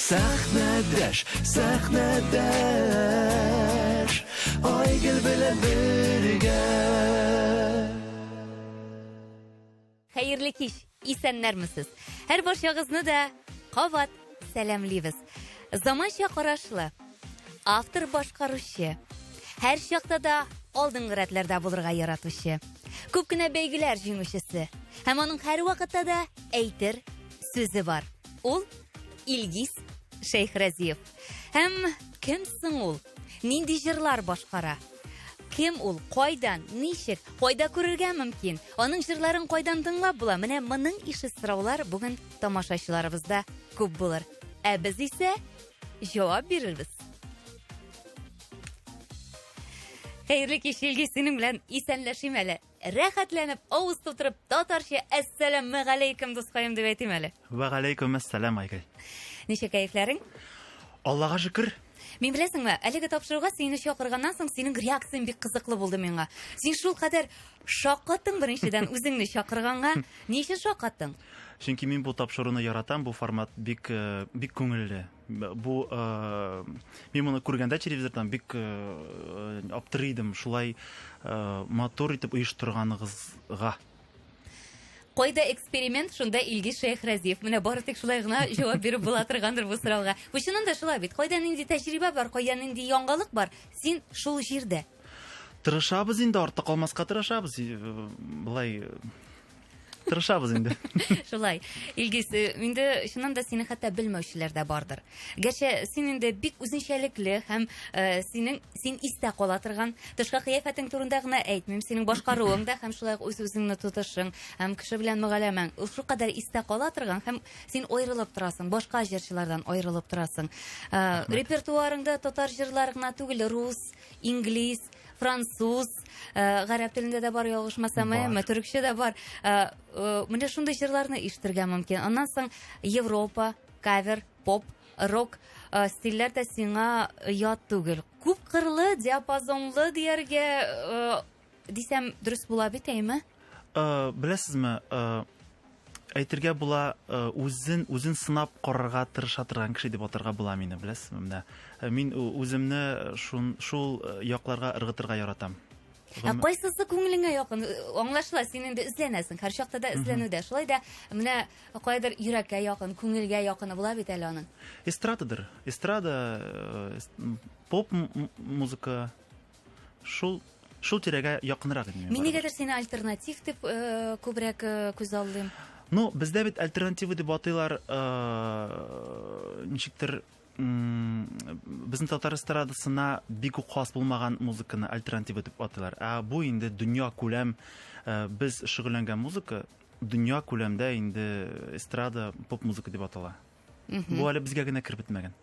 Сәхнәдәш, сәхнәдәш, Айгөл белән бергә. Хәерле кич, исәннәрмесез? Һәр барчагызны да кабат сәламлибез. Заманча карашлы, автор башкаручы, һәр чакта да алдынгы рәтләрдә булырга яратучы, күп кенә бәйгеләр җиңүчесе һәм аның һәрвакытта да әйтер сүзе бар. Ул Илгиз Шәйхразиев. Һәм кем соң ул? Нинди җырлар башкара? Кем ул? Кайдан? Ничек? Кайда күрергә мөмкин? Аның җырларын кайдан тыңлап була? Менә моның ише сораулар бүген тамашачыларыбызда күп булыр. Ә без исә җавап бирербез. Хәерле кич, Илгиз, синең белән исәнләшим әле. Рәхәтләнеп, авыз тутырып, татарча әссәламегаләйкем, дускаем дип әйтим әле. Вәгаләйкүм әссәлам, Айгөл. Ничек кәефләрең? Аллага шөкер. Мин беләсеңме, әлеге тапшыруга сине чакырганнан соң синең реакцияң бик кызыклы булды миңа. Син шул кадәр шаккаттың беренчедән үзеңне чакырганга. Ни өчен шаккаттың? Чөнки мин бу тапшыруны яратам, бу формат бик э, бик күңелле. Бу э, мин моны күргәндә телевизордан бик э, аптырый идем, шулай э, матур итеп оештырганыгызга. Кайда эксперимент, шунда Илгиз Шәйхразиев. Менә бары тик шулай гына җавап биреп була торгандыр бу сорауга. Бу чыннан да шулай бит. Кайда нинди тәҗрибә бар, кайда нинди яңалык бар, син шул җирдә. Тырышабыз инде, артта калмаска тырышабыз. Былай тырышабыз инде. Шулай. Илгиз, э, инде чыннан да сине хәтта белмәүчеләр дә бардыр. Гәрчә син инде бик үзенчәлекле һәм э, синең син истә кала торган тышкы кыяфәтең турында гына әйтмим, синең башкаруың да һәм шулай ук үз-үзеңне тотышың һәм кеше белән мөгаләмәң ул шулкадәр истә кала торган һәм син аерылып торасың, башка җырчылардан аерылып торасың. Э, репертуарыңда татар җырлары гына түгел, рус, инглиз, француз, э, гарәп телендә дә бар, ялгышмасам, әйеме, төрекчә дә бар. Э, э, менә шундый җырларны ишетергә мөмкин. Аннан соң Европа, кавер, поп, рок стильләр дә сиңа ят түгел. Күп кырлы, диапазонлы дияргә дисәм, дөрес була бит, әйеме? Беләсезме, әйтергә була, үзен үзен сынап карарга тырыша торган кеше дип атарга була мине, беләсезме? Менә мин үземне шун, шул якларга ыргытырга яратам. Ә кайсысы күңелеңә якын? Аңлашыла, син инде эзләнәсең, һәр чакта да эзләнүдә. Шулай да менә кайдыр йөрәккә якын, күңелгә якыны була бит әле аның. Эстрададыр. Эстрада, поп музыка, Шул шул тирәгә якынрак инде. Мин нигәдер сине альтернатив дип э, күбрәк э, күз алдыйм. Ну, бездә бит альтернатива дип атыйлар, э, ничектер безнең татар эстрадасына бик үк хас булмаган музыканы альтернатива дип атыйлар. Ә бу инде дөнья күләм без шөгыльләнгән музыка дөнья күләмдә инде эстрада поп музыка дип атала. Бу әле безгә генә кереп бетмәгән.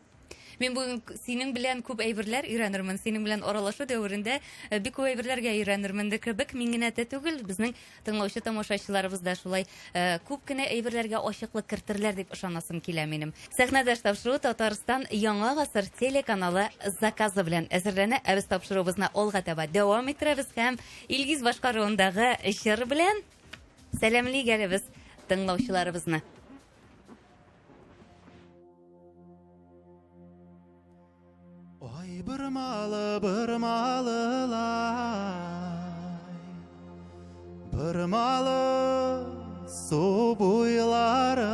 Мин бүген синең белән күп әйберләр өйрәнермен. Синең белән аралашу дәверендә э, бик күп әйберләргә өйрәнермен дә кебек. Мин генә дә түгел, безнең тыңлаучы тамашачыларыбыз да шулай э, күп кенә әйберләргә ачыклык кертерләр дип ышанасым килә минем. Сәхнәдәш тапшыруы Татарстан Яңа гасыр телеканалы заказы белән әзерләнә. Ә без тапшыруыбызны алга таба дәвам иттерәбез һәм Илгиз башкаруындагы җыр белән сәламлик әле без тыңлаучыларыбызны. Ай бормалы бормалылай Бормалы су буйлары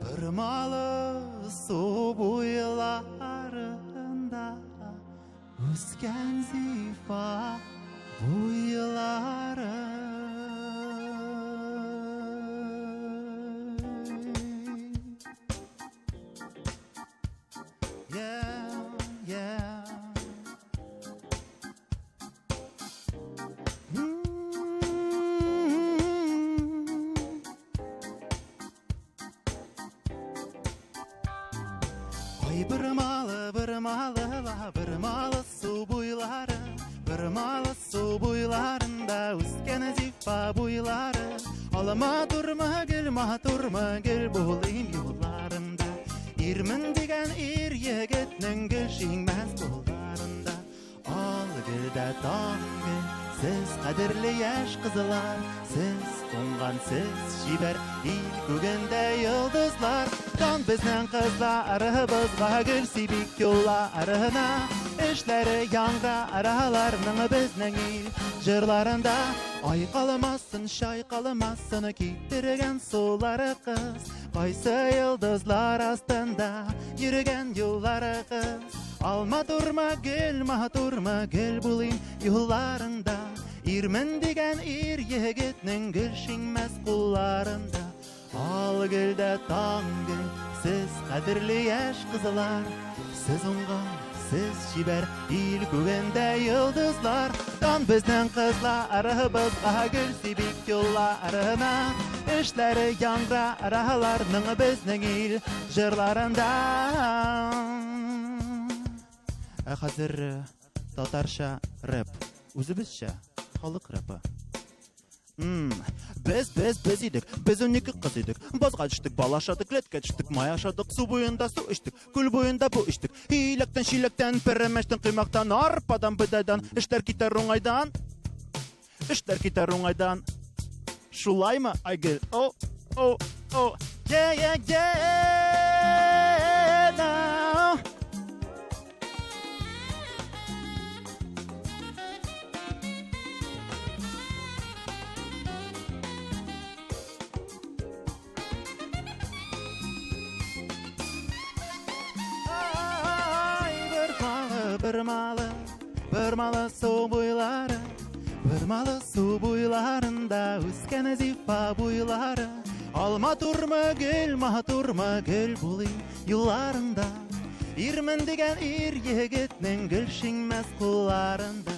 Бормалы су буйларында Үскән зифа буйлары. Yeah, yeah. Ай бормалы, бормалы ла, бормалы су буйлары, бормалы су буйларында үскән зифа буйлары. Алма турма гел, матурма гел булыйм юлларында. Ирмен дигән ир егетнең гел шиңмәс кулларында. Ал гөл дә таң гөл, Сез кадерле яшь кызлар, сез уңган, сез чибәр, ил күгендә йолдызлар. Дан безнең кызларыбызга, гөл сибик юлларына. Эшләре яңгыра аларның безнең ил җырларында. Ай калмасын, чай калмасын, китергән сулары кыз. Кайсы йолдызлар астында йөргән юллары кыз. Ал матурмы, гөл матурмы, гөл булыйм юлларыңда. Ирмен дигән ир егетнең гөл шиңмәс кулларында. Ал гөл дә таң гөл, сез кадерле яшь кызлар. Сез уңган, сез чибәр, ил күгендә йолдызлар. Дан безнең кызларыбызга, гөл сибик юлларына. Эшләре яңгыра аларның безнең ил җырларында. Ә хәзер татарча рэп. Үзебезчә халык рэпы. Без, без, без идек, без 12 кыз идек. Базга төштек, бал ашадык, ләткә төштек, май ашадык, су буенда су эчтек, күл буенда бу эчтек. Иләктән, чиләктән, пәрәмәчтән, коймактан, арпадан, бодайдан, эшләр китәр уңайдан. Эшләр китәр уңайдан. Шулаймы, Айгөл? О, о, о. Yeah, yeah, yeah. Now. Ай, бормалы, бормалы, бормалы су буйлары, бормалы су буйларында үскән зифа буйлары. Ал матурмы, гөл матурмы, гөл булыйм юлларыңда. Ирмен дигән ир егетнең гөл шиңмәс кулларында.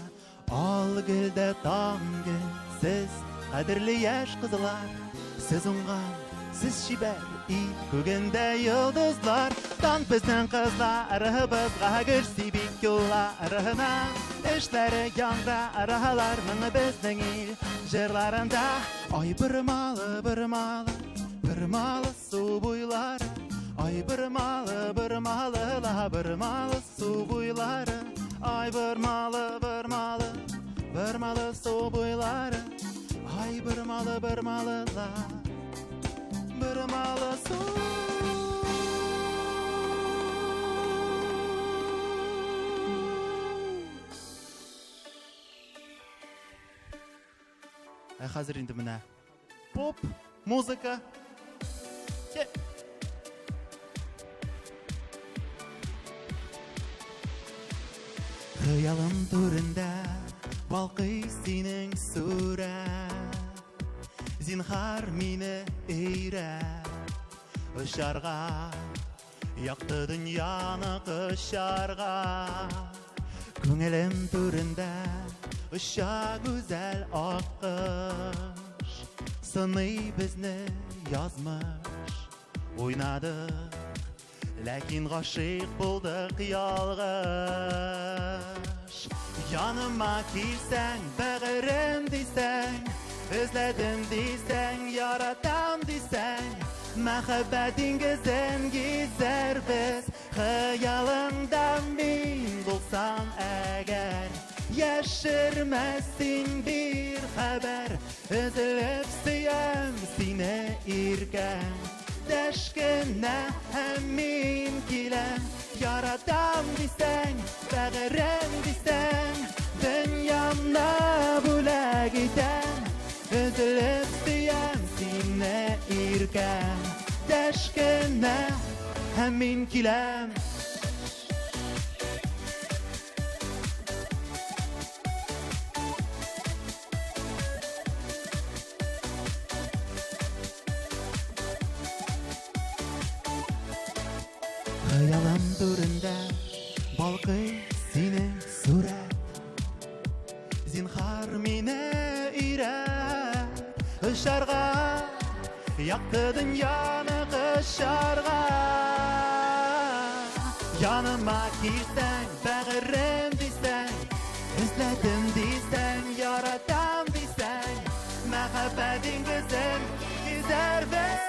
Ал гөл дә таң гөл, сез кадерле яшь кызлар, сез уңган, сез чибәр, ил күгендә йолдызлар. Дан безнең кызларыбызга, гөл сибик юлларына. Эшләре яңгыра аларның безнең ил җырларында. Ай бормалы, бормалы, бормалы су буйлары. Ай бормалы, бормалы, ла бормалы су буйлары. Ай бормалы, бормалы, бормалы су буйлары. Ай бормалы, бормалы, ла бормалы су. Ә хәзер инде менә поп музыка. Хыялым түрендә балкый синең сурәт. Зинһар мине өйрәт очарга, якты дөньяны кочарга. Күңелем түрендә оча гүзәл аккош. Сыный безне язмыш, уйнадык, ләкин гашыйк булдык ялгыш. Яныма килсәң, бәгырем дисәң, эзләдем дисәң, яратам дисәң, мәхәббәт диңгезен гизәрбез. Хыялыңда мин булсам әгәр, яшермә син бир хәбәр. Өзелеп сөям сине, иркәм, дәш кенә һәм мин киләм. Яратам дисәң, бәгырем дисәң, дөньямны бүләк итәм. Өзелеп сөям сине, иркәм, дәш кенә һәм мин киләм. Хыялым түрендә балкый синең сурәт. Зинһар мине өйрәт очарга, якты дөньяны кочарга. Яныма килсәң, бәгырем дисәң, эзләдем дисәң, яратам дисәң, мәхәббәт диңгезен гизәрбез.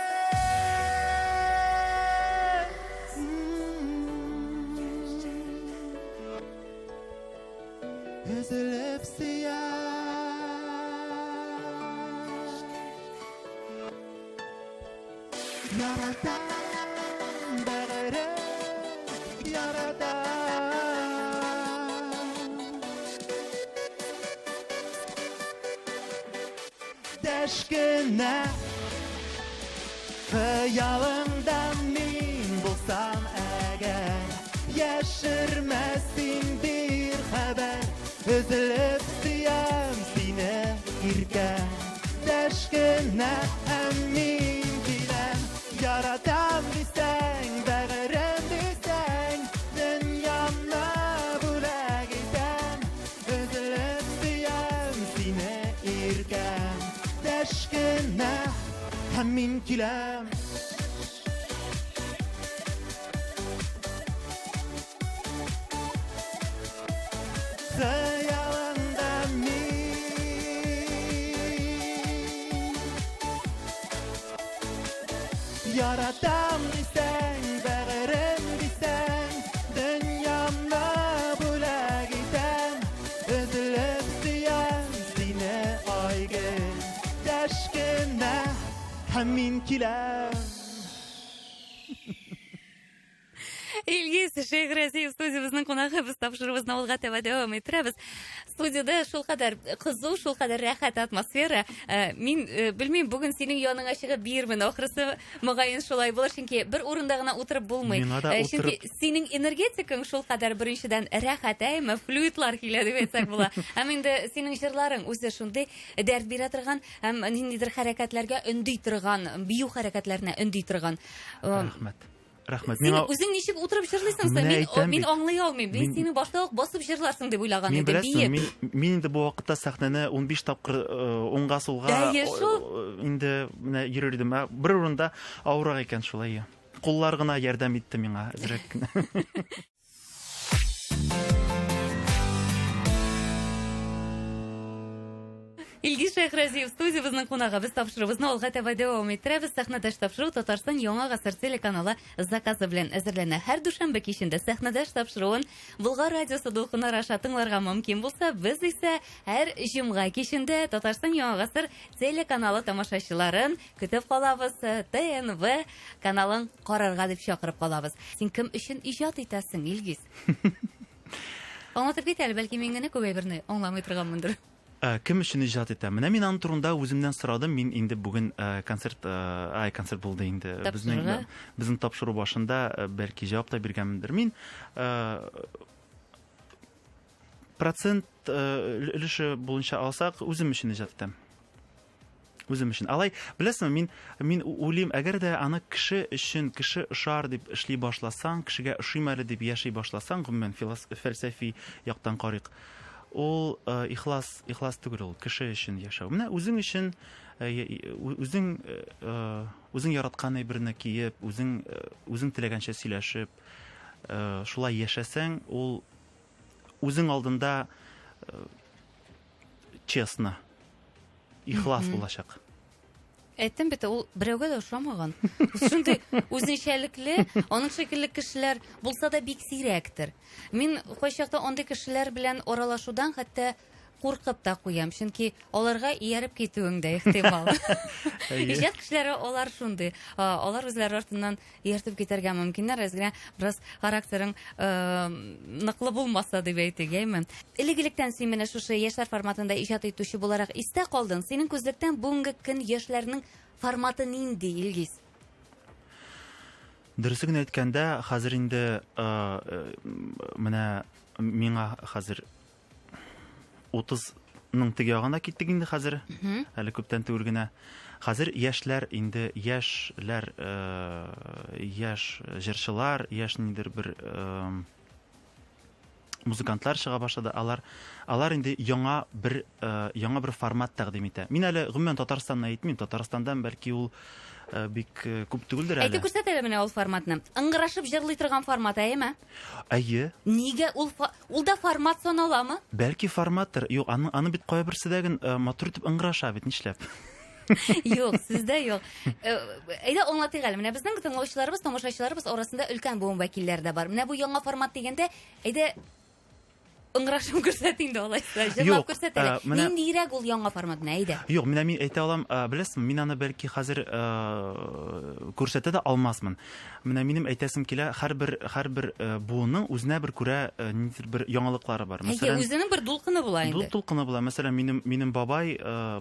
Өзелеп сөям. Яратам, бәгырем, яратам. Дәш кенә Хыялыңда мин булсам әгәр Яшермә син бир хәбәр Өзелеп сөям сине иркә Дәш кенә һәм мин киләм Яратам дисәң, бәгырем дисәң Дөньямны бүләк итәм Өзелеп сөям сине иркәм Дәш кенә һәм мин киләм Хыялыңда мин Яратам дисәң, бәгырем дисәң, дөньямны бүләк итәм. Өзелеп сөям сине, Айгөл. Дәш кенә һәм мин киләм. Илгиз Шәйхразиев студиябезнең кунагы. Без тапшыруыбызны алга таба дәвам иттерәбез. Студиядә шулкадәр кызу, шулкадәр рәхәт атмосфера. Э, мин э, белмим, бүген синең яныңа чыгып биермен. Ахрысы, мөгаен шулай булыр, чөнки бер урында гына утырып булмый. Миңа да Э, чөнки утырып- синең энергетикаң шулкадәр беренчедән рәхәт, әйме, флюидлар килә дип әйтсәк була. Һәм инде синең җырларың үзе шундый дәрт бирә торган һәм ниндидер хәрәкәтләргә өнди торган, бию хәрәкәтләренә өнди торган. Рәхмәт. Рәхмәт. Син Миңа үзең ничек утырып җырлыйсың соң? Менә Мин, әйтәм мин бит. аңлый алмыйм. Мин Мин- сине башта ук басып җырларсың дип уйлаган Мин идем. беләсең, Биеп. мин, мин инде бу вакытта сәхнәне 15 тапкыр э, уңга сулга Әйе, шул. э, инде менә йөрер идем. Ә бер урында авыррак икән шулай. Куллар гына ярдәм итте миңа әзрәк кенә. Илгиз Шәйхразиев студиябезнең кунагы. Без тапшыруыбызны алга таба дәвам иттерәбез. Сәхнәдәш тапшыру Татарстан Яңа гасыр телеканалы заказы белән әзерләнә. Һәр дүшәмбе кичендә сәхнәдәш тапшыруын Болгар радиосы дулкыннары аша тыңларга мөмкин булса, без исә һәр җомга кичендә Татарстан Яңа гасыр телеканалы тамашачыларын көтеп калабыз. ТНВ каналын карарга дип чакырып калабыз. Син кем өчен иҗат итәсең, Илгиз? Аңлатып кит әле, бәлки мин генә күп әйберне аңламый торганмындыр. Э, кем өчен иҗат итәм? Менә мин аның турында үземнән сорадым. Мин инде бүген э, концерт, э, ай, концерт булды инде. Безнең Тапшыруга. безнең тапшыру башында э, бәлки җавап та биргәнмендер. Мин э, процент э, өлеше буенча алсак, үзем өчен иҗат итәм. Үзем өчен. Алай, беләсеңме, мин мин уйлыйм, әгәр дә аны кеше өчен, кеше ошар дип эшли башласаң, кешегә ошыйм әле дип яши башласаң, гомумән фәлсәфи яктан карыйк, ул э, ихлас, ихлас түгел ул, кеше өчен яшәү. Менә үзең өчен э, үзең э, үзең яраткан әйберне киеп, үзең үзең теләгәнчә сөйләшеп, шулай яшәсәң, ул үзең алдында честно, ихлас булачак. Әйттем бит, ул берәүгә дә ошамаган. Шундый үзенчәлекле, аның шикелле кешеләр булса да бик сирәктер. Мин кайчакта андый кешеләр белән аралашудан хәтта куркып та куям, чөнки аларга ияреп китүең дә ихтимал. Иҗат кешеләре алар шундый. Алар үзләре артыннан ияртеп китәргә мөмкиннәр, әз генә бераз характерың э, ныклы булмаса дип әйтик, әйме? Элек-электән син менә шушы яшьләр форматында иҗат итүче буларак истә калдың. Синең күзлектән бүгенге көн яшьләрнең форматы нинди, Илгиз? Дөресе генә әйткәндә, хәзер инде э, э, менә миңа хәзер 30-ның теге ягына киттек инде хәзер. Әле күптән түгел генә. Хәзер яшьләр инде яшьләр, э, яшь җырчылар, яшь ниндидер бер э, музыкантлар чыга башлады. Алар алар инде яңа бер э, яңа бер формат тәкъдим итә. Мин әле гомумән Татарстанны әйтмим. Татарстандан бәлки ул э, бик э, күп түгелдер әле. Әйтеп күрсәт әле менә ул форматны. Ыңгырашып җырлый торган формат, әйеме? Әйе. Нигә ул ул да формат саналамы? Бәлки форматтыр. Юк, аны аны бит кая берсе дә ген матур итеп ыңгыраша бит, нишләп? Юк, сездә юк. Әйдә аңлатыйк әле. Менә безнең тыңлаучыларыбыз, тамашачыларыбыз арасында өлкән буын вәкилләре дә бар. Менә бу яңа формат дигәндә, әйдә. Ыңгырашып күрсәт инде алайса. Җырлап күрсәт әле. Менә... Ниндирәк ул яңа формат? Менә әйдә. Юк, менә мин әйтә алам, беләсезме, мин аны бәлки хәзер күрсәтә дә алмасмын. Менә минем әйтәсем килә, һәрбер һәрбер буынның үзенә бер күрә ниндидер бер яңалыклары бар. Мәсәлән, үзенең бер дулкыны була инде. Дулкыны була. Мәсәлән, минем минем бабай,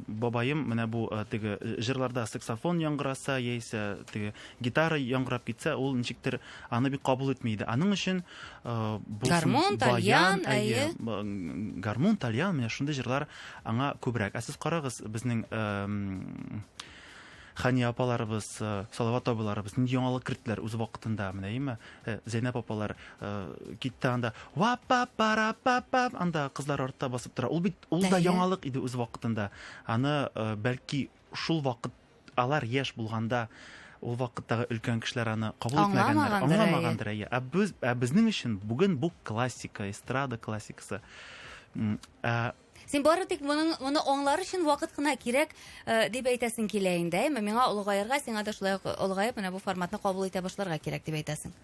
бабаем менә бу теге җырларда саксофон яңгыраса, яисә теге гитара яңгырап китсә, ул ничектер аны бик кабул итми иде. Аның өчен Гармун, тальян, әйе. Гармун, тальян, менә шундый җырлар аңа күбрәк. Ә сез карагыз, безнең Хания апаларыбыз, Салават абыйларыбыз нинди яңалык керттеләр үз вакытында, менә әйеме? Зәйнәп апалар китте анда. Ва па пара па па анда кызлар артта басып тора. Ул бит ул да яңалык иде үз вакытында. Аны бәлки шул вакыт Алар яшь булганда, ул вакыттагы өлкән кешеләр аны кабул итмәгәннәр, аңламагандыр, әйе. Ә без, ә безнең өчен бүген бу классика, эстрада классикасы. Ә Син бары тик моның моны аңлар өчен вакыт кына кирәк э, дип әйтәсең килә инде, әйме? Миңа олыгаерга, сиңа да шулай ук олыгаеп менә бу форматны кабул итә башларга кирәк дип әйтәсең.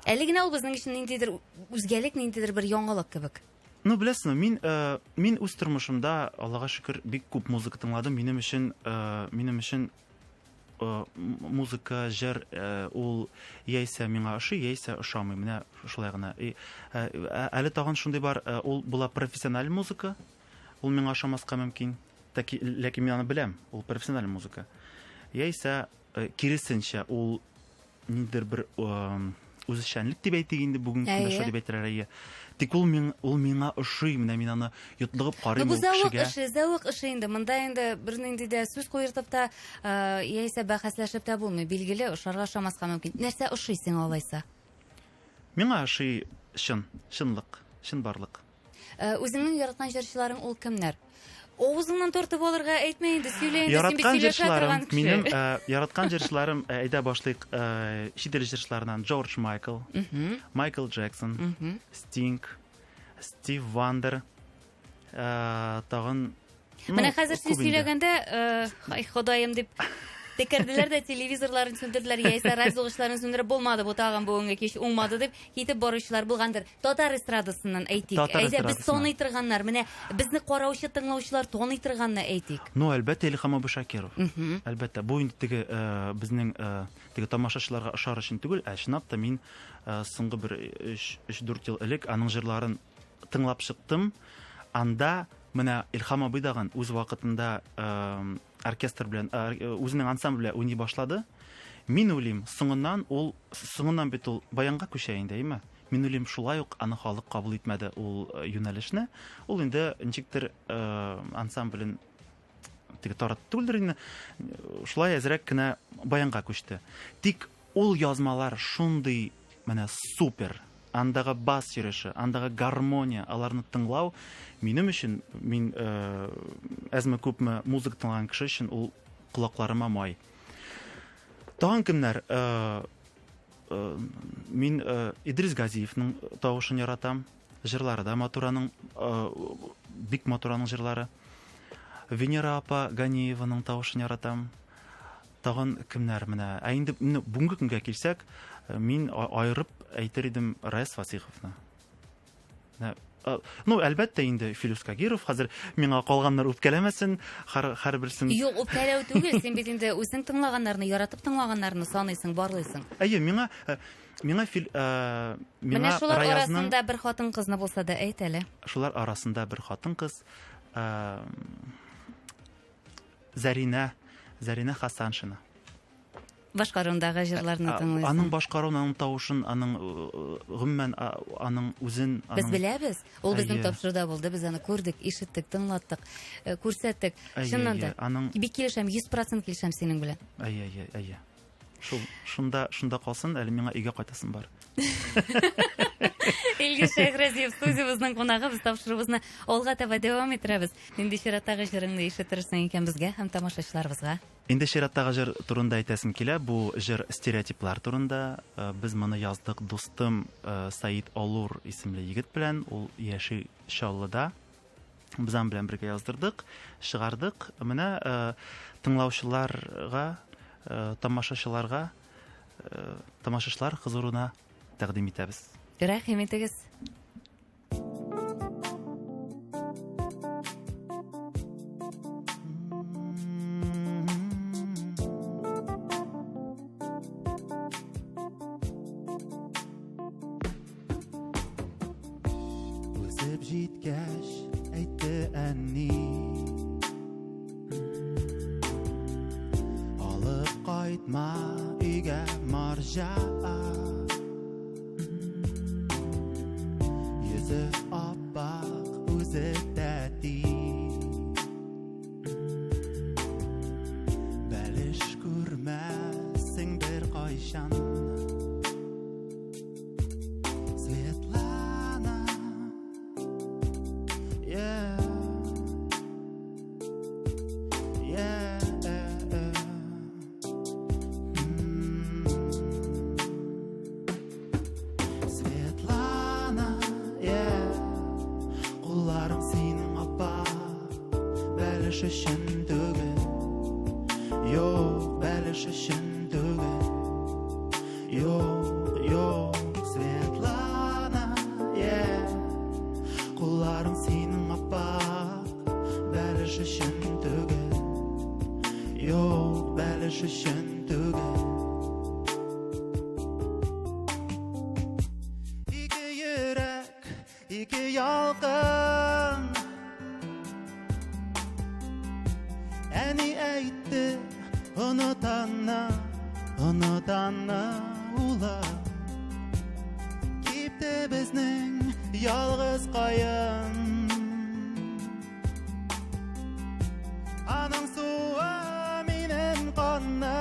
Әле генә ул безнең өчен ниндидер үзгәлек, ниндидер бер яңалык кебек. Ну, беләсезме, мин, э, мин үз тормышымда, Аллага шөкер, бик күп музыка тыңладым. Минем өчен, э, минем өчен э, музыка, җыр э, ул яисә миңа ошый, яисә ошамый. Менә шулай гына. И, э, ә, әле тагын шундый бар, э, ул була профессиональ музыка. Ул миңа ошамаска мөмкин. Тәки, ләкин мин аны беләм, ул профессиональ музыка. Яисә э, киресенчә, ул ниндидер бер үзешчәнлек дип әйтик инде бүгенге көндә шулай дип әйтерләр әйе. Тик ул миң, ул миңа ошый, менә мин аны йотлыгып карыйм ул кешегә. Бу зәвык эше, зәвык эше инде. Монда инде бернинди дә сүз куертып та, яисә бәхәсләшеп тә булмый. Билгеле, ошарга ошамаска мөмкин. Нәрсә ошый сиңа алайса? Миңа ошый чын, чынлык, чынбарлык. Э, үзеңнең яраткан җырчыларың ул кемнәр? Авызыңнан тартып алырга әйтмә инде, сөйлә инде, син бит сөйләшә торган кеше. Минем э, яраткан җырчыларым, э, әйдә башлыйк, чит ил җырчыларыннан Джордж Майкл, Майкл Джексон, Стинг, Стив Вандер, тагын Ну, Менә хәзер син сөйләгәндә, ай Ходаем дип текерделәр дә телевизорларын сүндерделәр, яисә радиолышларын сүндереп булмады бу тагын бүгенге кич уңмады дип китеп баручылар булгандыр. Татар эстрадасыннан әйтик. Татар Әйдә, без таный торганнар, менә безне караучы, тыңлаучылар таный торганны әйтик. Ну, әлбәттә, Илһам абый Шакиров. Әлбәттә, бу инде теге э, безнең э, теге тамашачыларга ошар өчен түгел, ә чынлап та мин э, соңгы бер 3-4 ел элек аның җырларын тыңлап чыктым. Анда менә Илһам абый дагын үз вакытында оркестр белән, үзенең ансамбль белән уйный башлады. Мин уйлыйм, соңыннан ул, соңыннан бит ул баянга күчә инде, әйме? Мин уйлыйм, шулай ук аны халык кабул итмәде ул юнәлешне. Ул инде ничектер ансамблен теге таратты түгелдер инде, шулай әзрәк кенә баянга күчте. Тик ул язмалар шундый менә супер. Андагы бас йөреше, андагы гармония, аларны тыңлау минем өчен, мин э, әзме-күпме музыка тыңлаган кеше өчен ул колакларыма май. Тагын кемнәр? Э, э, мин э, Идрис Газиевның тавышын яратам. Җырлары да матур аның, бик матур аның җырлары. Венера апа Ганиеваның тавышын яратам. Тагын кемнәр менә? Ә инде бүгенге көнгә килсәк, мин аерып әйтер идем Раяз Фасиховны. Ну, әлбәттә инде Филүс Кагиров, хәзер миңа калганнар үпкәләмәсен, һәрберсен. Юк, үпкәләү түгел, син бит инде үзең тыңлаганнарны, яратып тыңлаганнарны саныйсың, барлыйсың. Әйе, миңа миңа фил, миңа Менә шулар Раязның арасында бер хатын-кызны булса да әйт әле. Шулар арасында бер хатын-кыз Зәринә, Зәринә Хасаншина. Башкаруындагы җырларны тыңлыйсың. Аның башкаруын, аның тавышын, аның гомумән аның үзен, Без беләбез. Ул безнең тапшыруда булды. Без аны күрдек, ишеттек, тыңлаттык, күрсәттек. Чыннан да. Аның бик килешәм, 100% килешәм синең белән. Әйе, әйе, әйе. Шул шунда шунда калсын, әле миңа өйгә кайтасым бар. Илгиз Шәйхразиев студиябезнең кунагы, без тапшыруыбызны алга таба дәвам иттерәбез. Нинди чираттагы җырыңны ишеттерерсең икән безгә һәм тамашачыларыбызга? Инде чираттагы җыр турында әйтәсем килә. Бу җыр стереотиплар турында. Э, без моны яздык дустым э, Саид Алур исемле егет белән. Ул яши Чаллыда. Без аның белән бергә яздырдык, чыгардык. Менә э, тыңлаучыларга, э, тамашачыларга, э, тамашачылар хозурына тәкъдим итәбез. Рәхим итегез. җиткәч, әйтте әни. Алып кайтма өйгә марҗа. Йөзе аппак, үзе тәти. Бәлеш күрмәссең бер кайчан. Светлана. Yeah. Yeah. Светлана, yeah. Кулларың синең аппак, бәлеш өчен түгел. Юк, бәлеш өчен түгел. Юк, юк, Светлана, yeah. Кулларың синең аппак, бәлеш өчен түгел. Юк, бәлеш өчен түгел. Ике йөрәк, ике ялкын. Әни әйтте, оныт аны, оныт аны, улым. Кипте безнең ялгыз каен. Аның суы минем каным.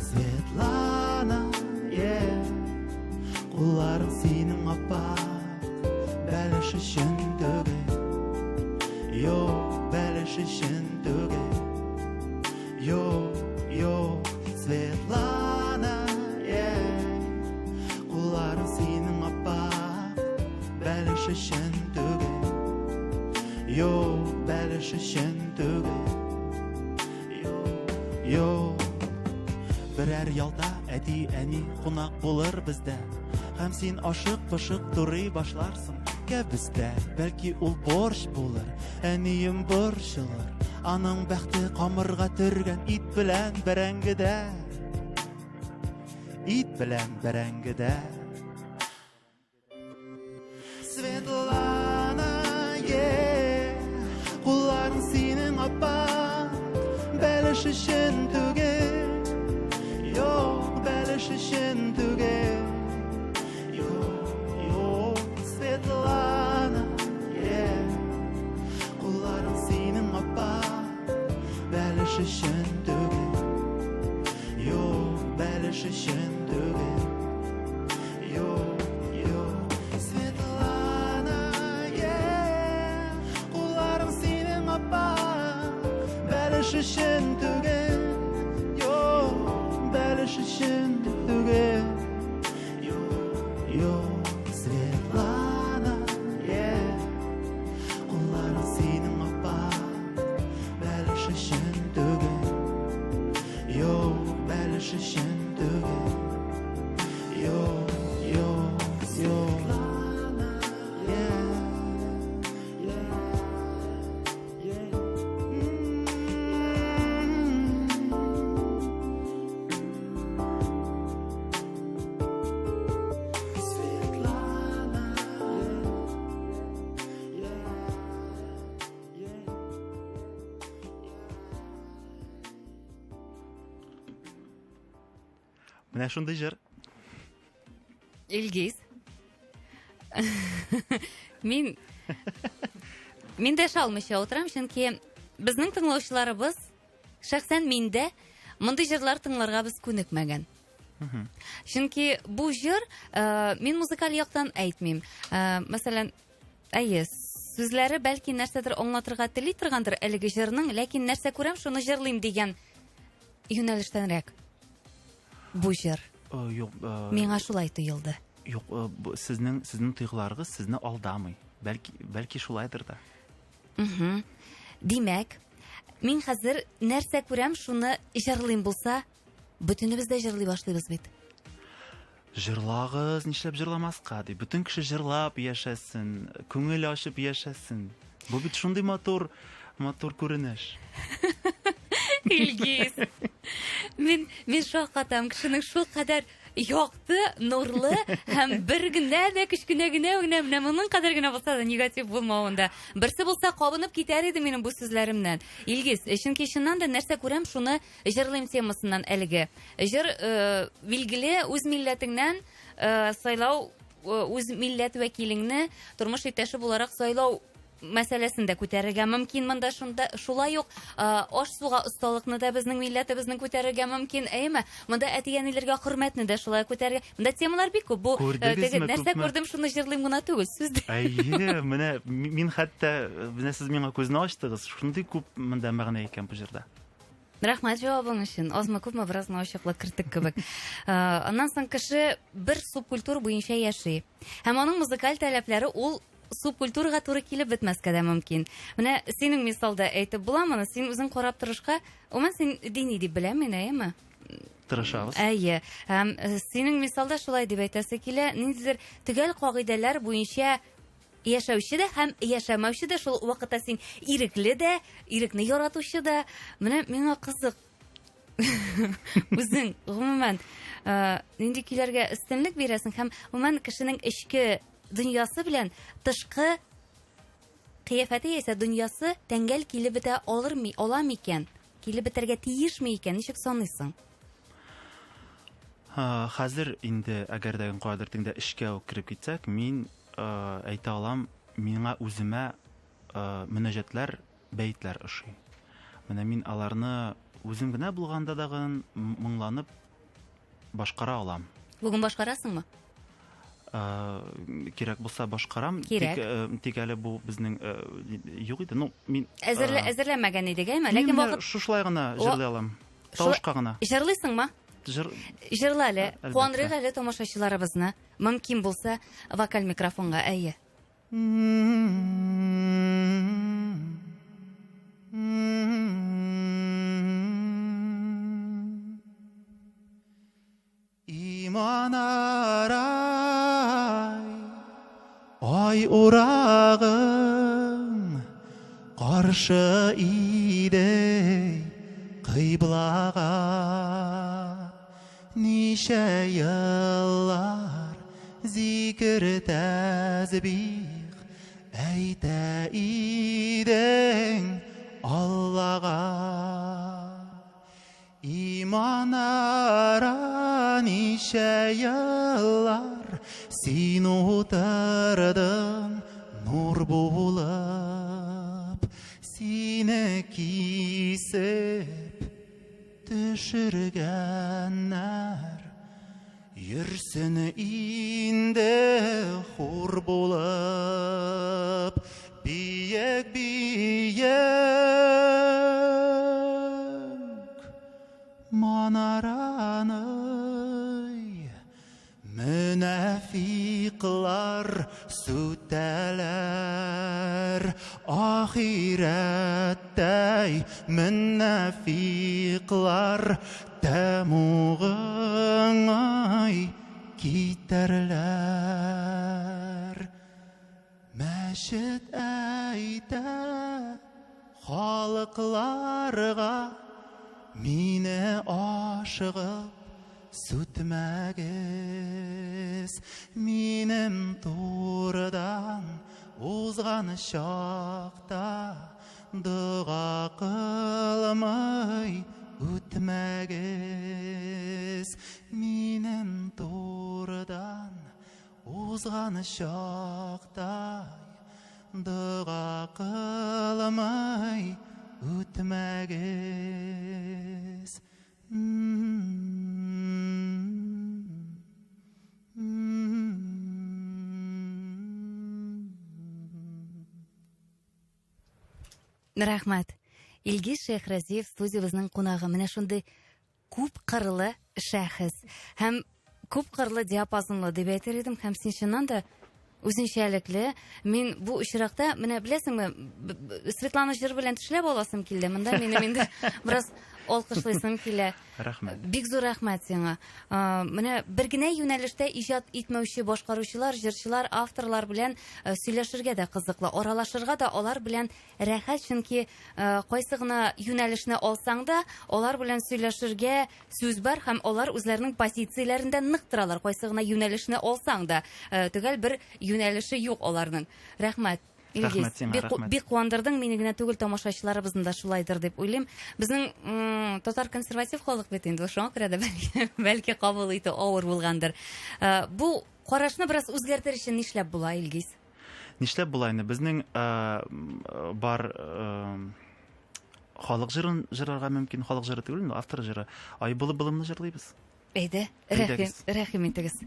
Светлана, yeah. Кулларың синең аппак, бәлеш өчен түгел. Юк, бәлеш өчен түгел. Юк, юк, Светлана, yeah. Кулларың синең аппак, бәлеш өчен түгел. Юк, бәлеш өчен түгел. Юк, юк. Берәр ялда әти-әни кунак булыр бездә. Һәм син ашык-пошык турый башларсың кәбестә. Бәлки ул борщ булыр, әнием борчылыр. Аның бәхте камырга төргән ит белән бәрәңгедә. Ит белән бәрәңгедә. Светлана, yeah. Кулларың синең аппак, бәлеш өчен түгел. Юк, бәлеш өчен түгел. Юк, юк, Светлана, yeah. Кулларың синең аппак, бәлеш өчен түгел. Юк, бәлеш өчен түгел. Юк, юк, Светлана, yeah. Кулларың синең аппак, бәлеш өчен түгел. Юк, бәлеш өчен түгел. Юк, юк, Светлана, yeah. Кулларың синең аппак, бәлеш өчен түгел. Юк, бәлеш өчен түгел. Юк, юк, юк. Yeah, yeah, yeah. Светлана, yeah, yeah, Менә шундый җыр. Илгиз. Мин мин дәшә алмыйча утырам, чөнки безнең тыңлаучыларыбыз, шәхсән мин дә мондый җырлар тыңларга без күнекмәгән. Чөнки бу җыр, э, мин музыкаль яктан әйтмим. Э, мәсәлән, әйе, сүзләре бәлки нәрсәдер аңлатырга тели торгандыр әлеге җырның, ләкин нәрсә күрәм, шуны җырлыйм дигән юнәлештәнрәк бу җыр. Э, юк, э, Миңа шулай тоелды. Юк, э, сезнең сезнең тойгыларыгыз сезне алдамый. Бәлки бәлки шулайдыр да. Мхм. Димәк, мин хәзер нәрсә күрәм, шуны җырлыйм булса, бөтенебез дә җырлый башлыйбыз бит. Җырлагыз, нишләп җырламаска ди. Бөтен кеше җырлап яшәсен, күңел ачып яшәсен. Бу бит шундый матур, матур күренеш. Илгиз. Мин мин шаккатам, кешенең шул кадәр якты, нурлы һәм бер генә дә кечкенә генә генә менә моның кадәр генә булса да негатив булмавында. Берсе булса кабынып китәр иде минем бу сүзләремнән. Илгиз, чөнки чыннан да нәрсә күрәм, шуны җырлыйм темасыннан әлеге. Җыр э, билгеле үз милләтеңнән э, сайлау э, үз милләт вәкилеңне тормыш иптәше буларак сайлау мәсьәләсен дә күтәрергә мөмкин монда шунда шулай ук аш-суга осталыкны да безнең милләтебезнең күтәрергә мөмкин әйеме монда әти-әниләргә хөрмәтне дә шулай күтәрергә монда темалар бик күп бу теге нәрсә күрдем шуны җырлыйм гына түгел сүз дә әйе менә мин хәтта менә сез миңа күзне ачтыгыз шундый күп монда мәгънә икән бу җырда Рәхмәт җавабың өчен. Азмы күпме бераз гына ачыклык керттек кебек. Аннан соң кеше бер субкультура буенча яши. Һәм аның музыкаль таләпләре ул субкультурага туры килеп бетмәскә дә мөмкин. Менә синең мисалда әйтеп була моны, син үзең карап торышка, гомумән син дини дип беләм мин, әйеме? Тырышабыз. Әйе. Һәм э, синең мисалда шулай дип әйтәсе килә, ниндидер төгәл кагыйдәләр буенча яшәүче дә һәм яшәмәүче дә шул вакытта син ирекле дә, ирекне яратучы да. Менә миңа кызык. Үзең гомумән э, нинди көйләргә өстенлек бирәсең һәм гомумән кешенең эчке дөньясы белән тышкы кыяфәте яисә дөньясы тәңгәл килеп бетә алыр ми, ала микән? Килеп бетәргә тиешме икән? Ничек саныйсың? Хәзер инде әгәр дә каядыр тиңдә эшкә үк кереп китсәк, мин әйтә алам, миңа үземә мөнәҗәтләр, бәетләр ошый. Менә мин аларны үзем генә булганда дагын моңланып башкара алам. Бүген башкарасыңмы? Кирәк булса башкарам. Кирәк. Тик, э, тик әле бу безнең э, юк иде. Ну, мин Әзерлә, э, әзерләмәгән идек, әйме? Ләкин вакыт шушылай гына җырлый алам. Тавышка гына. Җырлыйсыңмы? Җыр Җырла әле. Куандырыйк әле тамашачыларыбызны. Мөмкин булса, вокаль микрофонга, әйе. Иманарай, ай урагым, Каршы иде кыйблага. Ничә еллар зикер тәсбих әйтә идең Аллага. Иманара ничә еллар син утырдың нур булып, сине кисеп төшергәннәр. Йөрсен инде хур булып, биек биек манараны мөнафиклар сүтәләр, ахирәттәй мөнафиклар Тәмугыңай китәрләр. Мәчет әйтә халыкларга, мине ашыгып сүтмәгез. Минем турыдан узган чакта Дога кылмый үтмәгез минем турыдан узган чактай дога кылмый үтмәгез. Рәхмәт. Илгиз Шәйхразиев студиябезнең кунагы. Менә шундый күп кырлы шәхес һәм күп кырлы диапазонлы дип әйтер идем. Һәм син чыннан да үзенчәлекле. Мин бу очракта, менә беләсеңме, Светлана җыр белән тешләп аласым килде. Монда минем инде бераз Алкышлыйсым килә. Рәхмәт. Бик зур рәхмәт сиңа. Менә бер генә юнәлештә иҗат итмәүче башкаручылар, җырчылар, авторлар белән сөйләшергә дә кызыклы, аралашырга да алар белән рәхәт, чөнки кайсы гына юнәлешне алсаң да, алар белән сөйләшергә сүз бар һәм алар үзләренең позицияләрендә нык торалар. Кайсы гына юнәлешне алсаң да, төгәл бер юнәлеше юк аларның. Рәхмәт. Илгиз, Рәхмәт сиңа, бик, рәхмәт. бик куандырдың, мине генә түгел, тамашачыларыбызны да шулайдыр дип уйлыйм. Безнең татар консерватив халык бит инде, шуңа күрә дә бәлки, бәлки кабул итү авыр булгандыр. Бу карашны бераз үзгәртер өчен нишләп була, Илгиз? Нишләп була инде? Безнең бар халык җырын җырларга мөмкин, халык җыры түгел инде, автор җыры. Ай булып былымны җырлыйбыз. Әйдә, рәхим, рәхим итегез.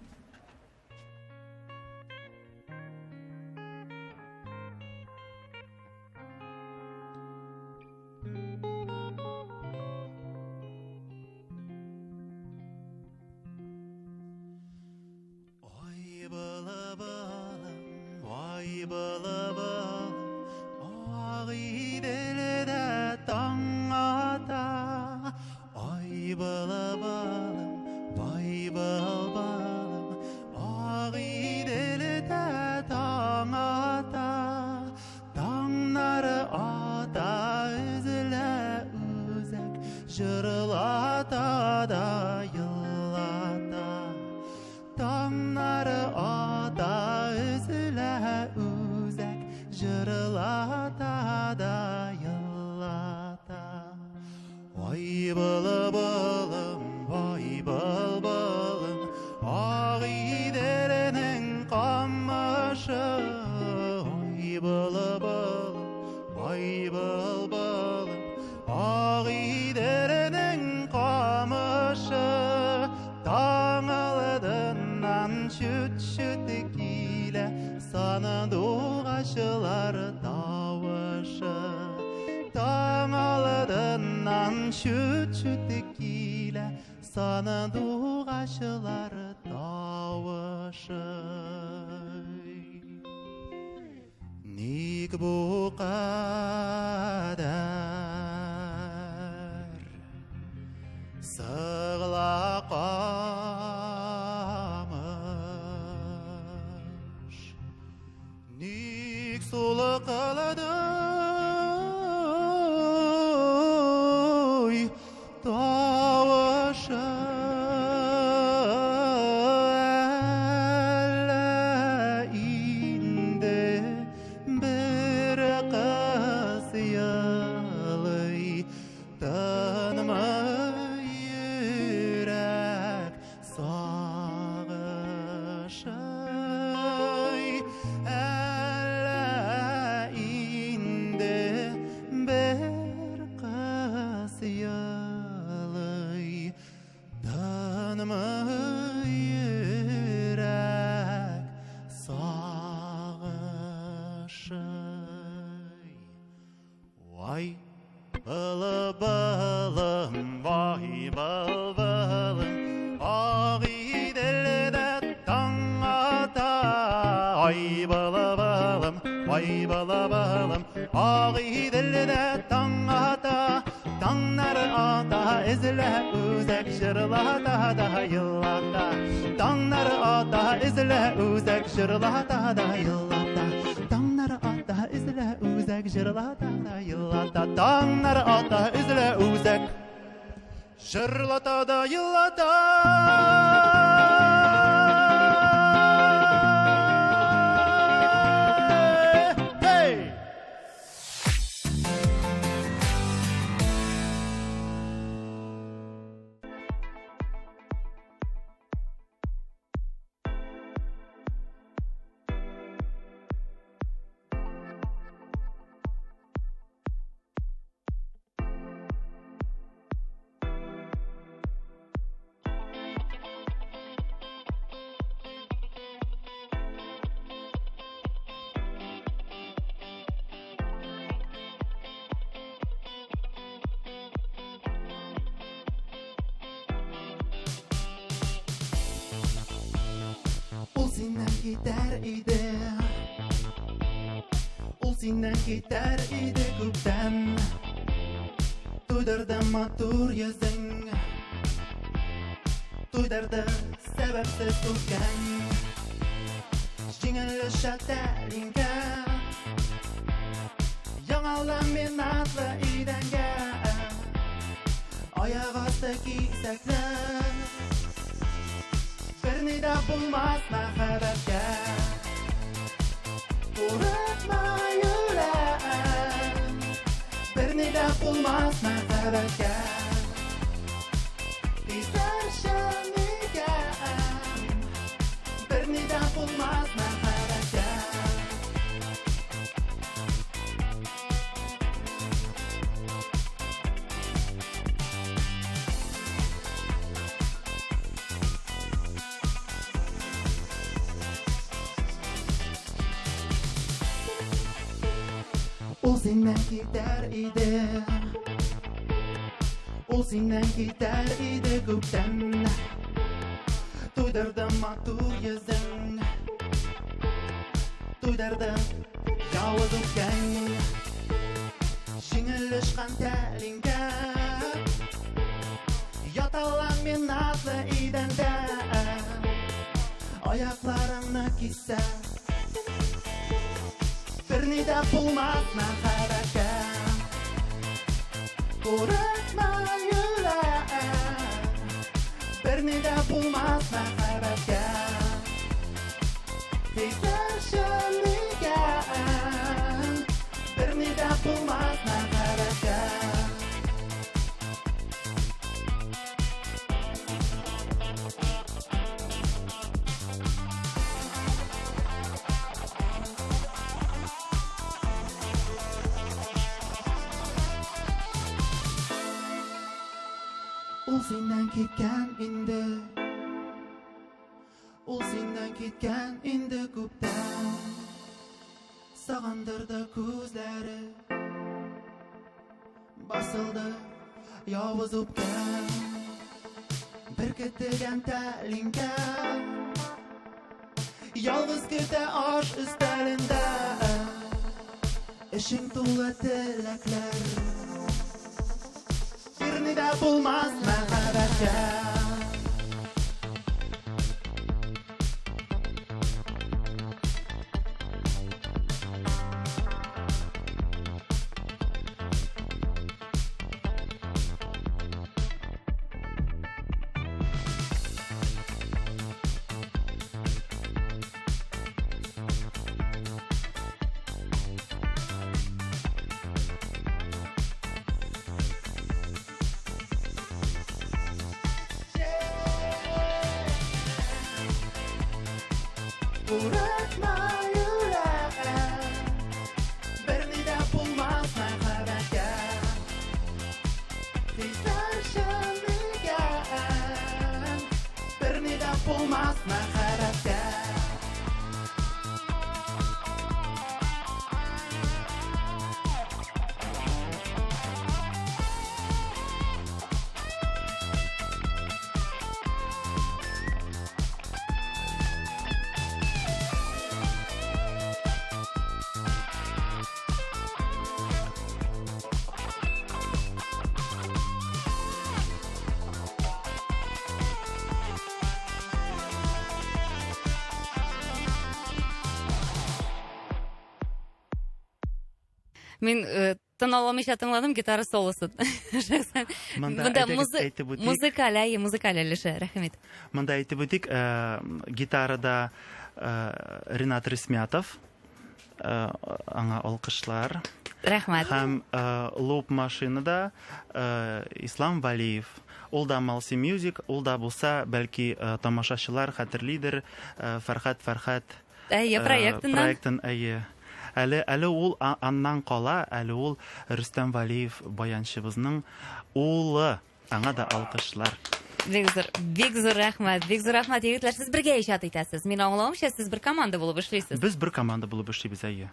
Ай былы-былым, ай былы-былым, Ак Иделдә таң ата. Ай былы-былым, ай был-былым, Ак Иделдә таң ата. Таңнары ата, өзелә үзәк, Җырлата да елата. Таңнары ата, өзелә үзәк, Җырлата да елата. Ай былы-былым, ай был-былым, Ак Иделнең камышы. Ай былы-былым, ай был-былым, Ак Иделнең камышы. Таң алдыннан чүт-чүт килә сандугачлар тавышы. Таң алдыннан чүт-чүт килә сандугачлар тавышы. Ник бу кадәр сыгыла камыш, Ник сулы кылды тавышы? Әллә инде бер кыз елый, тынмый йөрәк сагышы. Әллә инде бер кыз елый, тынмый йөрәк сагышы. Вай, былы-былым, вай, был-былым, Ак Иделдә таң ата. Ай, былы-былым, вай, былы-былым, Ак Иделдә таң ата. Таңнар ата, эзлә үзәк, җырлата да елата. Таңнар ата, эзлә үзәк, җырлата да елата. Таңнар ата, эзлә үзәк, җырлата да елата. Таңнар ата, эзлә үзәк, җырлата да елата. Hey! Ул синнән китәр иде, Ул синнән китәр иде күптән. Туйдырды матур йөзең, Туйдырды сәбәпсез үпкәң. Җиңел оча тәлинкә, Яңа ламинатлы идәнгә. Аяк асты кисәкләр, Берни дә булмас мәхәббәткә. Курыкма, йөрәк, Берни дә булмас мәхәббәткә. Хисләр чын икән, Берни дә булмас мәхәббәткә. Ул синнән китәр иде, Ул синнән китәр иде күптән. Туйдырды матур йөзең, Туйдырды явыз үпкәң. Җиңел очкан тәлинкә Ята ламинатлы идәндә. Аякларыңны кисә, Берни дә булмас мәхәббәткә. Курыкма, йөрәк, Берни дә булмас мәхәббәткә. Хисләр чын икән, Берни дә булмас мәхәббәткә. Ул синнән киткән инде, Ул синнән киткән инде күптән. Сагындырды күзләре, Басылды явыз үпкәң. Беркетелгән тәлинкә Ялгыз көтә аш өстәлендә. Эчең тулы теләкләр, Берни дә булмас мәхәббәткә. Курыкма, йөрәк, Берни дә булмас мәхәббәткә. Хисләр чын икән, Берни дә булмас мәхәббәткә. Мин тын аламыйча тыңладым гитара солосын. Шәхсән. Монда Монда әйдәгез әйтеп үтик. Музыкаль, әйе, музыкаль өлеше. Рәхим ит. Монда әйтеп үтик, гитарада Ренат Рисмятов, аңа алкышлар. Рәхмәт. Һәм луп машинада Ислам Валиев. Ул да Малси Music, ул да булса, бәлки тамашачылар хәтерлидер, Фәрхәт Фәрхәт Әйе, проектыннан. Проектын, әйе. Әле ул аннан кала, әле ул Рөстәм Валиев баянчыбызның улы. Аңа да алкышлар. Бик зур, бик зур рәхмәт, бик зур рәхмәт, егетләр, сез бергә иҗат итәсез. Мин аңлавымча, сез бер команда булып эшлисез. Без бер команда булып эшлибез, әйе.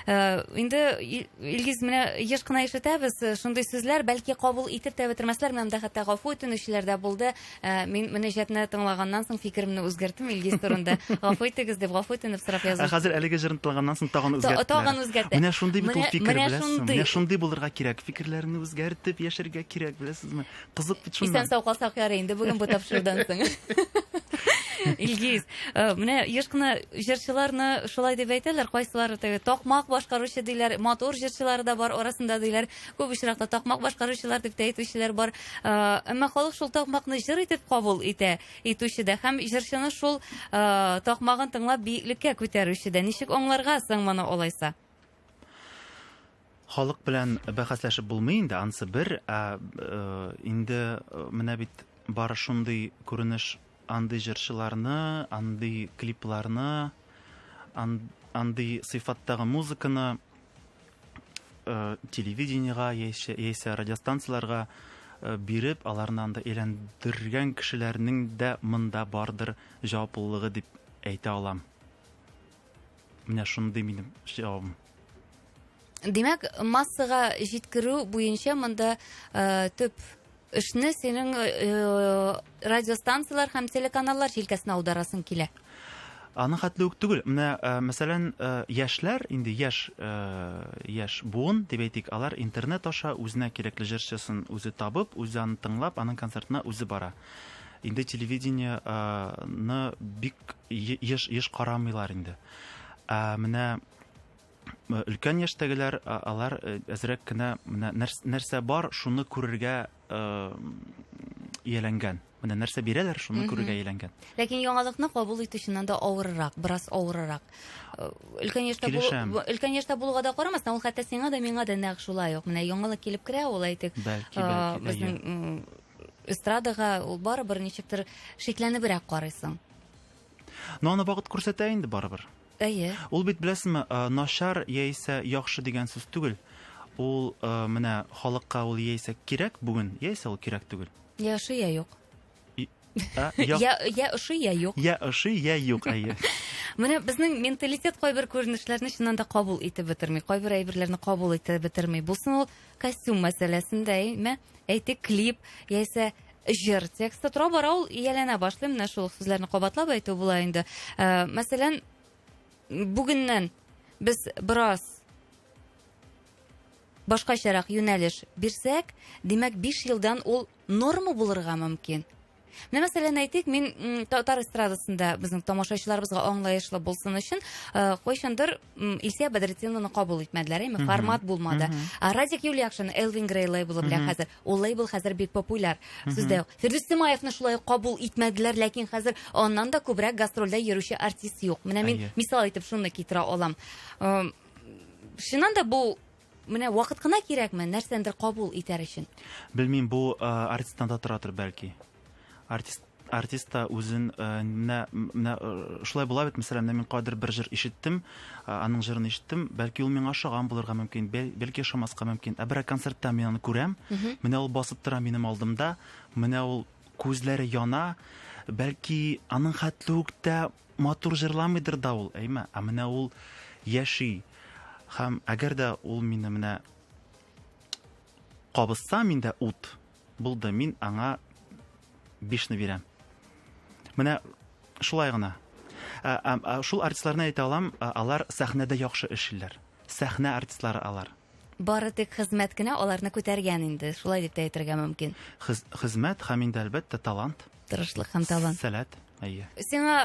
Э, инде Илгиз, менә еш кына ишетәбез э, шундый сүзләр, бәлки кабул итеп тә бетермәсләр, менә монда хәтта гафу үтенүчеләр дә булды. Э, мин мөнәҗәтне тыңлаганнан соң фикеремне үзгәрттем Илгиз турында. Гафу итегез дип, гафу үтенеп сорап язу. Ә хәзер әлеге җырны тыңлаганнан соң тагын үзгәрттеләр. Тагын үзгәртте. Менә шундый бит ул фикер, беләсезме? Менә шундый булырга кирәк. Фикерләрне үзгәртеп яшәргә кирәк, беләсезме? Кызык бит шуннан. Исән сау калсак ярый инде бүген бу тапшырудан соң. Илгиз, э, менә еш кына җырчыларны шулай дип әйтәләр, кайсылары теге такмак башкаручы диләр, матур җырчылары да бар арасында диләр. Күп очракта такмак башкаручылар дип тә әйтүчеләр бар. Э, әмма халык шул такмакны җыр итеп кабул итә, итүче дә һәм җырчыны шул э, такмагын тыңлап биеклеккә күтәрүче дә. Ничек аңларга соң моны алайса? Халык белән бәхәсләшеп булмый инде, ансы бер, ә инде менә бит бары шундый күренеш, андый җырчыларны, андый клипларны, андый сыйфаттагы музыканы телевидениега яисә радиостанцияләргә биреп, аларны анда әйләндергән кешеләрнең дә монда бардыр җаваплылыгы дип әйтә алам. Менә шундый минем җавабым. Димәк, массага җиткерү буенча монда э, төп эшне синең э, радиостанцияләр һәм телеканаллар җилкәсенә аударасың килә. Аның хәтле үк түгел. Менә, э, мәсәлән, э, яшьләр, инде яшь, э, яшь буын дип әйтик, алар интернет аша үзенә кирәкле җырчысын үзе табып, үзе аны тыңлап, аның концертына үзе бара. Инде телевидениены бик еш еш карамыйлар инде. Ә менә өлкән яшьтәгеләр алар әзрәк кенә менә нәрсә бар, шуны күрергә ияләнгән. Менә нәрсә бирәләр, шуны күрергә ияләнгән. Ләкин яңалыкны кабул итү чыннан да авыррак, бераз авыррак. Өлкән яшьтә булу, өлкән яшьтә булуга да карамастан, ул хәтта сиңа да, миңа да нәкъ шулай ук. Менә яңалык килеп керә, ул әйтик, бәлки, бәлки, безнең эстрадага ул барыбер ничектер шикләнебрәк карыйсың. Но аны вакыт күрсәтә инде барыбер. Әйе. Ул бит беләсезме, э, начар яисә яхшы дигән сүз түгел. Ул э, менә халыкка ул яисә кирәк бүген, яисә ул кирәк түгел. Я ошый, я юк. Я, я, я ошый, я юк. Я ошый, я юк, әйе. Менә безнең менталитет кайбер күренешләрне чыннан да кабул итеп бетерми, кайбер әйберләрне кабул итеп бетерми. Булсын ул костюм мәсьәләсендә, әйме, әйтик, клип яисә җыр тексты тора бара ул ияләнә башлый. Менә шул сүзләрне кабатлап әйтү була инде. Э, мәсәлән, бүгеннән без бераз башкачарак юнәлеш бирсәк, димәк, 5 елдан ул норма булырга мөмкин. Менә мәсәлән әйтик, мин татар эстрадасында безнең тамашачыларыбызга аңлаешлы булсын өчен, э, кайчандыр Илсия Бәдретдинованы кабул итмәделәр, әйме, формат булмады. Ә Радик Юльякшин Элвин Грей лейблы белән хәзер, ул лейбл хәзер бик популяр. Сүз дә юк. Фирдүс Тимаевны шулай ук кабул итмәделәр, ләкин хәзер аннан да күбрәк гастрольдә йөрүче артист юк. Менә мин мисал итеп шуны китерә алам. Э, чыннан да бу менә вакыт кына кирәкме нәрсәндер кабул итәр өчен? Белмим, бу э, артисттан да торадыр бәлки. Артист артист та үзен э, менә менә э, шулай була бит, мәсәлән, менә мин кайдыр бер җыр ишеттем, аның җырын ишеттем, бәлки ул миңа ошаган булырга мөмкин, бәлки ошамаска мөмкин. Ә берәр концертта мин аны күрәм, менә ул басып тора минем алдымда, менә ул күзләре яна, бәлки аның хәтле үк тә Матур җырламыйдыр да ул, әйме? Ә менә ул яши. Һәм әгәр дә ул мине менә кабызса миндә ут, булды, мин аңа бишне бирәм. Менә шулай гына. Ә, ә, ә, шул артистларны әйтә алам, алар сәхнәдә яхшы эшлиләр. Сәхнә артистлары алар. Бары тик хезмәт кенә аларны күтәргән инде, шулай дип тә әйтергә мөмкин. Хез, хезмәт һәм инде әлбәттә талант. Тырышлык һәм талант. Сәләт, әйе. Сиңа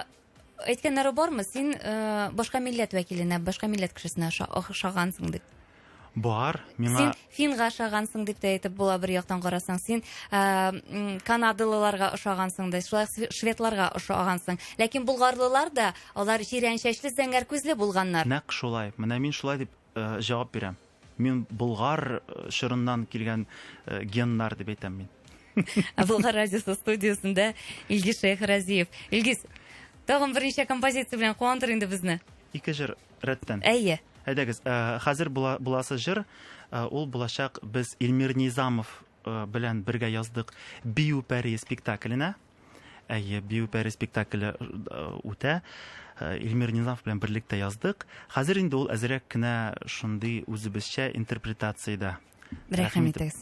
әйткәннәре бармы? Син э, башка милләт вәкиленә, башка милләт кешесенә охшагансың дип. Бар, миңа Син финга ошагансың дип тә әйтеп була бер яктан карасаң. Син э, канадалыларга ошагансың да, шулай шведларга ошагансың. Ләкин болгарлылар да алар җирән чәчле, зәңгәр күзле булганнар. Нәкъ шулай. Менә мин шулай дип Э, җавап бирәм. Мин Болгар э, чорыннан килгән э, геннар дип әйтәм мин. Ә Болгар радиосы студиясендә Илгиз Шәйхразиев. Илгиз, тагын берничә композиция белән куандыр инде безне. Ике җыр рәттән. Әйе. Әйдәгез, хәзер буласы җыр, ул булачак без Илмир Низамов белән бергә яздык Бию пәрие спектакленә. Әйе, Бию пәрие спектакле үтә. Илмир Низамов белән берлектә яздык. Хәзер инде ул әзрәк кенә шундый үзебезчә интерпретациядә. Рәхим итегез.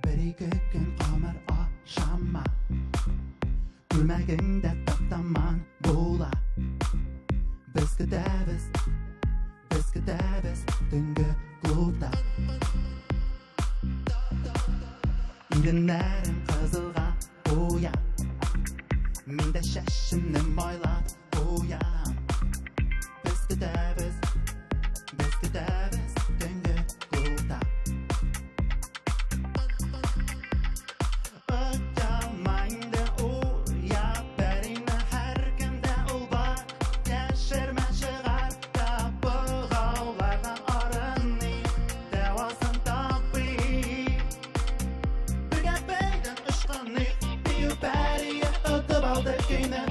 Бер-ике көн камыр ашама, Күлмәгең дә таптаман була. Без көтәбез, без көтәбез төнге клубта. Иреннәрең кызылга буя, Мин дә чәчемне майлап куям. Без көтәбез, без көтәбез төнге клубта. Оялма инде, уя пәрине, һәркемдә ул бар. Яшермә, чыгар та богаулардан арыныйк, дәвасын табыйк. Бергә бәйдән ычкыныйк, бию пәрие отып алды көйне.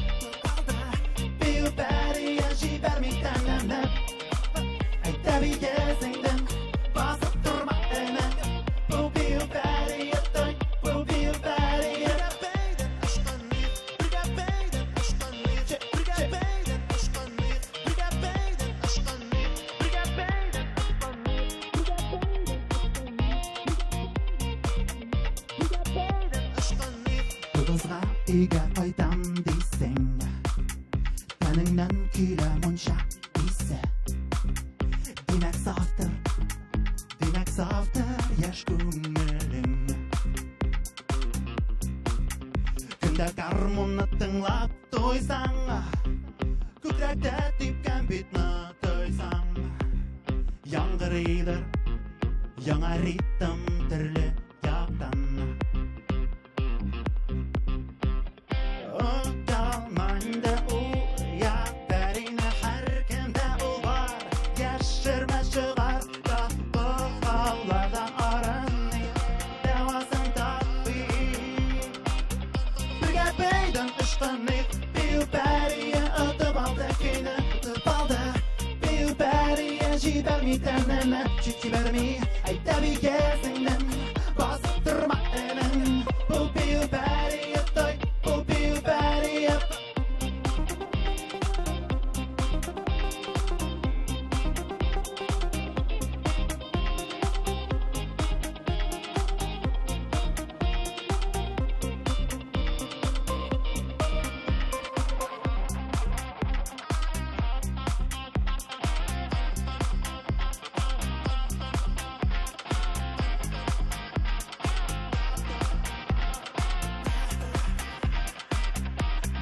Бию пәрие җибәрми тәнемне. Әйтә бигезеңдән, басып торма әнә. Бу бию пәрие той, бу бию пәрие. Бергә бәйдән ычкыныйк, бергә бәйдән ычкыныйк, бергә бәйдән ычкыныйк, бергә бәйдән ычкыныйк, бергә бәйдән ычкыныйк, бергә бәйдән ычкыныйк. Тугызга өйгә кайтам дисең, тәнеңнән килә мунча исе. Димәк сафтыр, димәк сафтыр яшь күңелең. Көндә гармунны тыңлап туйсаң, күкрәктә типкән битне тойсаң, яңгырыйдыр яңа ритм төрле яктан. Оялма инде, уя пәрине, һәркемдә ул бар. Яшермә, чыгар та богаулардан арыныйк, дәвасын табыйк. Бергә бәйдән ычкыныйк, бию пәрие отып алды көйне, отып алды. Бию пәрие җибәрми тәнемне, җибәрми, әйтә бигезеңнән, басып торма энем. Бу бию пәрие той, бу бию пәрие.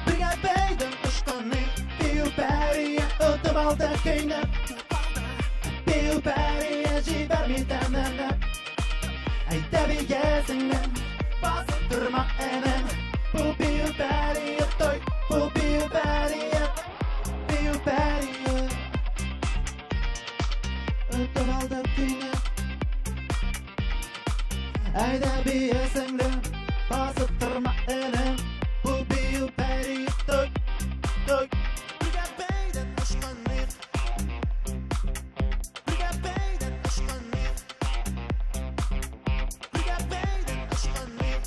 Бергә бәйдән ычкыныйк, бию пәрие отып алды көйне. Бию пәрие җибәрми тәнемне. Әйтә бигезеңнән, басып торма энем. Бу бию пәрие той, бу бию пәрие, бию пәрие. Отып алды көйне. Әйдә бие сеңлем, басып торма энем. Бу бию пәрие той, той. Бергә бәйдән ычкыныйк, бергә бәйдән ычкыныйк, бергә бәйдән ычкыныйк,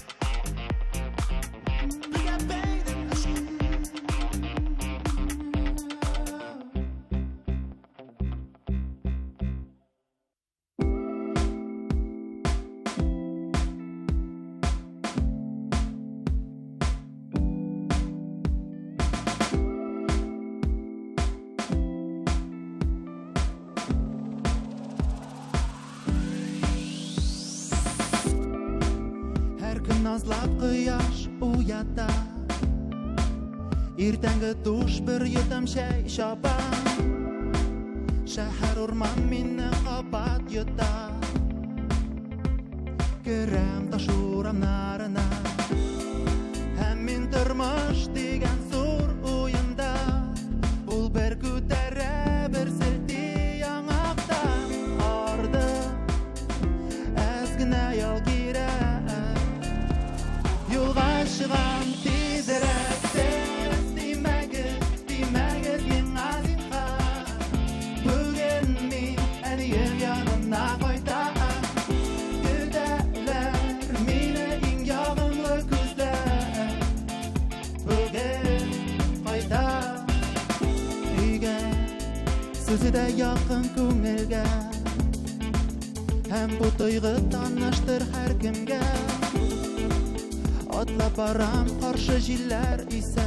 бергә бәйдән ычкыныйк. Һәр көн назлап кояш уята, Иртәнге душ, бер йотым чәй чаба. Шәһәр, урман мине кабат йота. Керәм таш урамнарына. Һәм мин тормыш дигән зур уенда. Ул бер күтәрә, бер селти яңактан. Арды, әз генә ял кирәк. Юлга чыгам тизрәк. Сез тимәгез, тимәгез миңа зинһар. Бүген мин әнием янына кайтам. Көтәләр мине иң ягымлы күзләр. Бүген кайтам өйгә. Сүзе дә якын күңелгә. Һәм бу тойгы таныштыр һәркемгә. Атлап барам каршы җилләр исә.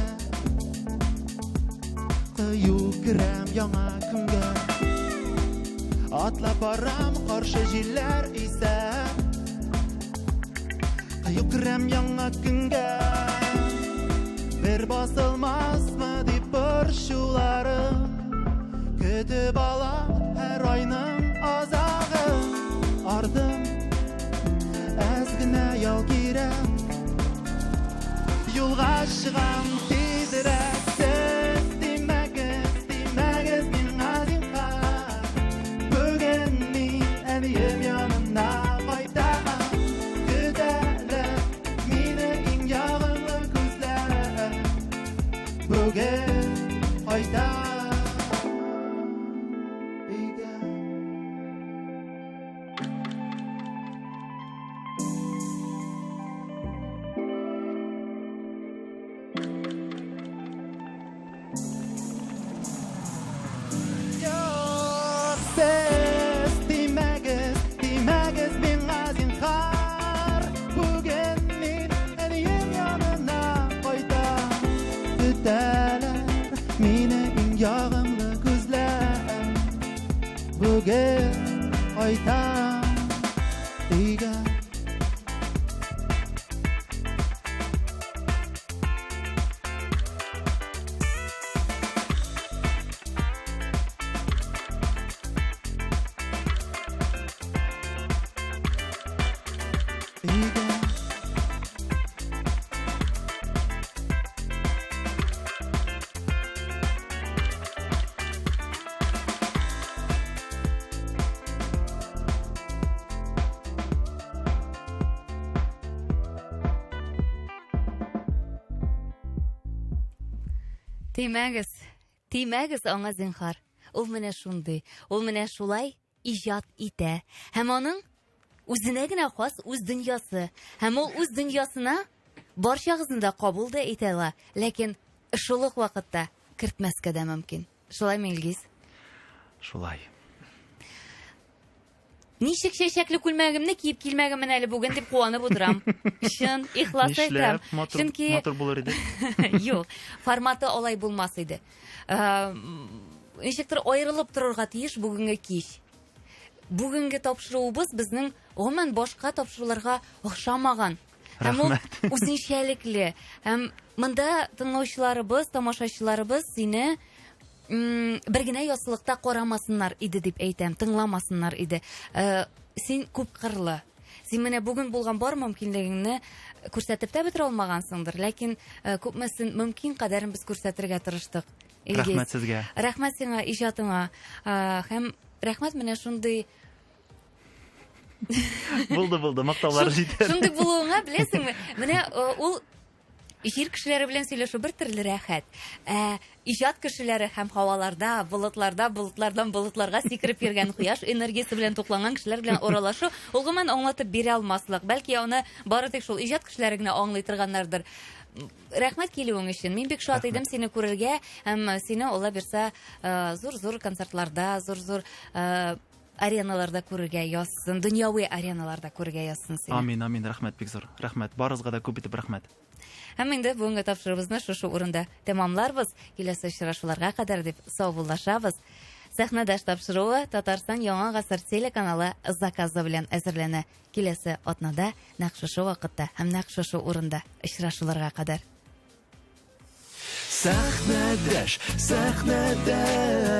Кыю керәм яңа көнгә. Атлап барам каршы җилләр исә. Кыю керәм яңа көнгә. Бер басылмасмы дип борчуларым. Көтеп алам һәр айның азагын. Ардым, әз генә ял кирәк. Юлга чыгам тизрәк. Сез тимәгез, тимәгез миңа зинһар. Бүген мин әнием янына кайтам. Көтәләр мине иң ягымлы күзләр. Бүген кайтам өйгә. Юк, сез тимәгез, тимәгез миңа зинһар. Бүген мин әнием янына кайтам. Көтәләр мине иң ягымлы күзләр. Бүген кайтам өйгә. Өйгә. Тимәгез, тимәгез аңа зинһар. Ул менә шундый, ул менә шулай иҗат итә. Һәм аның үзенә генә хас үз дөньясы. Һәм ул үз дөньясына барчагызны да кабул да итә ала, ләкин шул ук вакытта кертмәскә дә мөмкин. Шулаймы, Илгиз? Шулай. Ничек чәчәкле күлмәгемне киеп килмәгәнмен әле бүген дип куанып утырам. Чын, ихлас әйтәм. Нишләп? Матур, Чөнки матур булыр иде. Юк, форматы алай булмас иде. Ничектер аерылып торырга тиеш бүгенге кич. Бүгенге тапшыруыбыз безнең гомумән башка тапшыруларга охшамаган. Һәм ул Рәхмәт. үзенчәлекле. Һәм монда тыңлаучыларыбыз, тамашачыларыбыз сине бер генә яссылыкта карамасыннар иде дип әйтәм, тыңламасыннар иде. Син күпкырлы. Син менә бүген булган бар мөмкинлегеңне күрсәтеп тә бетерә алмагансыңдыр, ләкин күпмесен мөмкин кадәрен без күрсәтергә тырыштык. Илгиз. Рәхмәт сезгә. Рәхмәт сиңа иҗатыңа. Һәм рәхмәт менә шундый Булды, булды, мактаулар җитәр. Шундый булуыңа, беләсеңме? Менә ул җир кешеләре белән сөйләшү бер төрле рәхәт. Иҗат кешеләре һәм һаваларда, болытларда, болытлардан болытларга сикереп йөргән кояш энергиясе белән тукланган кешеләр белән аралашу ул гомумән аңлатып бирә алмаслык. Бәлки аны бары тик шул иҗат кешеләре генә аңлый торганнардыр. Рәхмәт килүең өчен. Мин бик шат идем сине күрергә һәм сине Алла бирсә, зур-зур концертларда, зур-зур ареналарда күрергә язсын, дөньяви ареналарда күрергә язсын сине. Амин, амин, рәхмәт бик зур. Рәхмәт, барыгызга да күп итеп рәхмәт. Һәм инде бүгенге тапшыруыбызны шушы урында тәмамларбыз. Киләсе очрашуларга кадәр дип саубуллашабыз. Сәхнәдәш тапшыруы Татарстан Яңа гасыр телеканалы заказы белән әзерләнә. Киләсе атнада нәкъ шушы вакытта һәм нәкъ шушы урында очрашуларга кадәр. Сәхнәдәш, сәхнәдәш.